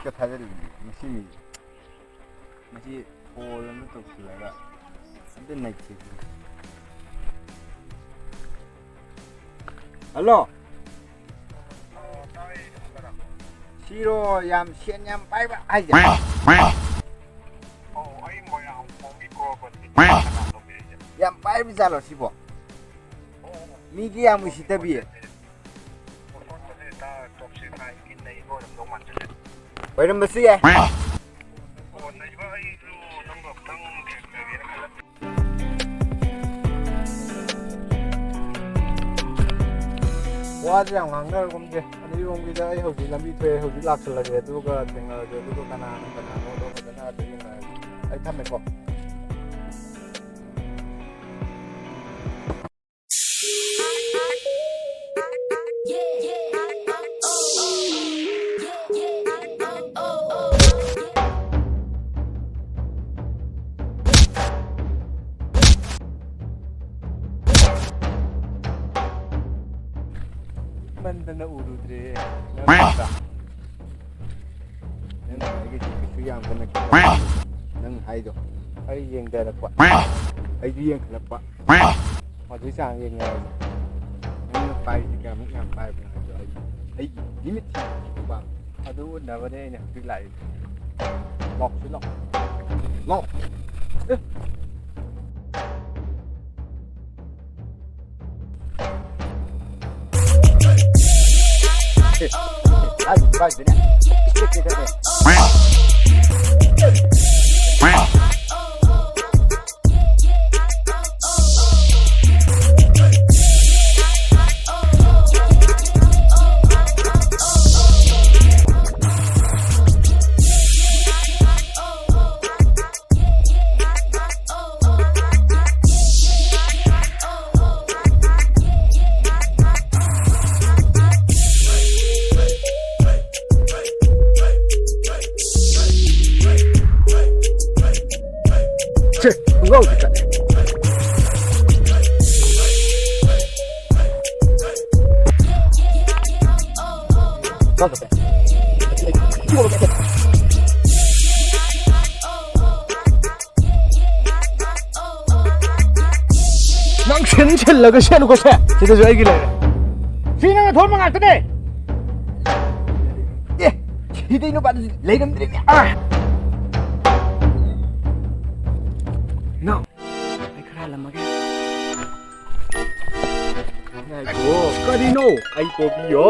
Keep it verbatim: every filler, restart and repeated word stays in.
ꯈꯨꯠꯀ ꯊꯥꯖꯤꯜꯂꯤ ꯃꯁꯤ ꯃꯤꯁꯦ꯫ ꯃꯁꯤ ꯐꯣꯜ ꯑꯃ ꯇꯧꯁꯤꯜꯂꯒ ꯑꯝꯇ ꯅꯩꯈꯤꯁꯤ꯫ ꯍꯜꯂꯣ꯫ ꯁꯤꯔꯣ ꯌꯥꯝ ꯁꯦꯟ ꯌꯥꯝ ꯄꯥꯏꯕ ꯍꯥꯏꯁꯦ? ꯑꯧ, ꯑꯩ ꯃꯣꯏꯔꯥꯡ ꯈꯣꯡꯒꯤ ꯀ꯭ꯔꯣꯔꯄꯇꯤꯅꯤ ꯀꯅꯥ ꯂꯧꯕꯤꯔꯤꯁꯦ? ꯌꯥꯝ ꯄꯥꯏꯕ ꯖꯥꯠꯂꯣ ꯁꯤꯕꯣ? ꯑꯣ, ꯃꯤꯗꯤ ꯌꯥꯝ ꯎꯁꯤꯠꯇꯕꯤ꯫ ꯃꯐꯝꯗꯨꯗꯤ ꯇꯥ ꯇꯣꯞ ꯁꯤꯛꯁ ꯍꯥꯏꯒꯤ ꯅꯩꯕ ꯑꯣꯏꯔꯝꯗꯧ ꯃꯥꯟꯁꯤꯜꯂꯦ꯫ ꯑꯣꯏꯔꯝꯕꯁꯨ ꯌꯥꯏ꯫ ꯑꯣ, ꯅꯩꯕ ꯑꯩꯁꯨ ꯅꯪꯕꯨ ꯑꯝꯇꯪ ꯊꯦꯡꯅꯒꯦꯅ ꯈꯜꯂꯝꯃꯤ꯫ ꯋꯥꯁꯦ ꯌꯥꯝ ꯉꯥꯡꯅꯔꯒꯨꯝꯁꯦ꯫ ꯑꯅꯤꯔꯣꯝꯒꯤꯗ ꯑꯩ ꯍꯧꯖꯤꯛ ꯂꯝꯕꯤ ꯊꯣꯛꯑꯦ, ꯍꯧꯖꯤꯛ ꯂꯥꯛꯁꯜꯂꯒꯦ, ꯑꯗꯨꯒ ꯊꯦꯡꯅꯔꯁꯦ, ꯑꯗꯨꯒ ꯀꯅꯥꯅꯣ ꯀꯅꯥꯅꯣꯗꯣ ꯐꯖꯅ ꯑꯗꯨ ꯌꯦꯡꯅꯔꯁꯦ꯫ ꯑꯩ ꯊꯝꯃꯦꯀꯣ꯫ ꯃꯟꯗꯅ ꯎꯔꯨꯗ꯭ꯔꯦ꯫ ꯅꯪ ꯅꯪ ꯑꯩꯒꯤꯗꯤ ꯀꯩꯁꯨ ꯌꯥꯝ ꯀꯟꯅ ꯈꯤꯇꯪ ꯅꯪ ꯍꯥꯏꯗꯣ꯫ ꯑꯩ ꯌꯦꯡꯊꯔꯛꯄ꯫ ꯑꯩꯁꯨ ꯌꯦꯡꯈꯠꯂꯛꯄ꯫ ꯍꯧꯖꯤꯛ ꯆꯥꯡ ꯌꯦꯡꯉꯦ ꯍꯥꯏꯁꯦ꯫ ꯅꯪꯅ ꯄꯥꯏꯔꯤꯁꯦ ꯀꯌꯥꯃꯨꯛ ꯌꯥꯝ ꯄꯥꯏꯕꯅꯣ ꯍꯥꯏꯗꯣ ꯑꯩ, ꯑꯩꯒꯤ ꯂꯤꯃꯤꯠ ꯊꯤꯕ꯫ ꯑꯗꯨ ꯎꯠꯅꯕꯅꯦ ꯑꯩꯅ ꯍꯧꯖꯤꯛ ꯂꯥꯛꯏꯁꯦ꯫ ꯂꯥꯎꯁꯤ ꯂꯥꯎ꯫ ꯂꯥꯎ꯫ ꯑꯦ꯫ ꯁꯦ, ꯈꯣꯡꯒ꯭ꯔꯥꯎꯁꯦ ꯀꯛꯑꯦ꯫ ꯀꯛꯀꯗꯦ꯫ ꯅꯪ ꯁꯤꯟ ꯁꯤꯜꯂꯒ ꯁꯦꯠꯂꯨꯀꯣ ꯁꯦ꯫ ꯁꯤꯗꯁꯨ ꯑꯩꯒꯤ ꯂꯩꯔꯦ꯫ ꯁꯤ ꯅꯪꯅ ꯊꯣꯛꯍꯟꯕ ꯉꯥꯛꯇꯅꯦ꯫ ꯑꯦ, ꯁꯤꯗꯩ ꯅꯨꯄꯥꯗꯨ ꯂꯩꯔꯝꯗ꯭ꯔꯦꯅꯦ꯫ ꯑꯥ꯫ ꯅꯥꯎ, ꯑꯩ ꯈꯔ ꯍꯜꯂꯝꯃꯒꯦ꯫ ꯉꯥꯏꯈꯣ, ꯀꯔꯤꯅꯣ? ꯑꯩ ꯄꯣꯕꯤꯌꯣ꯫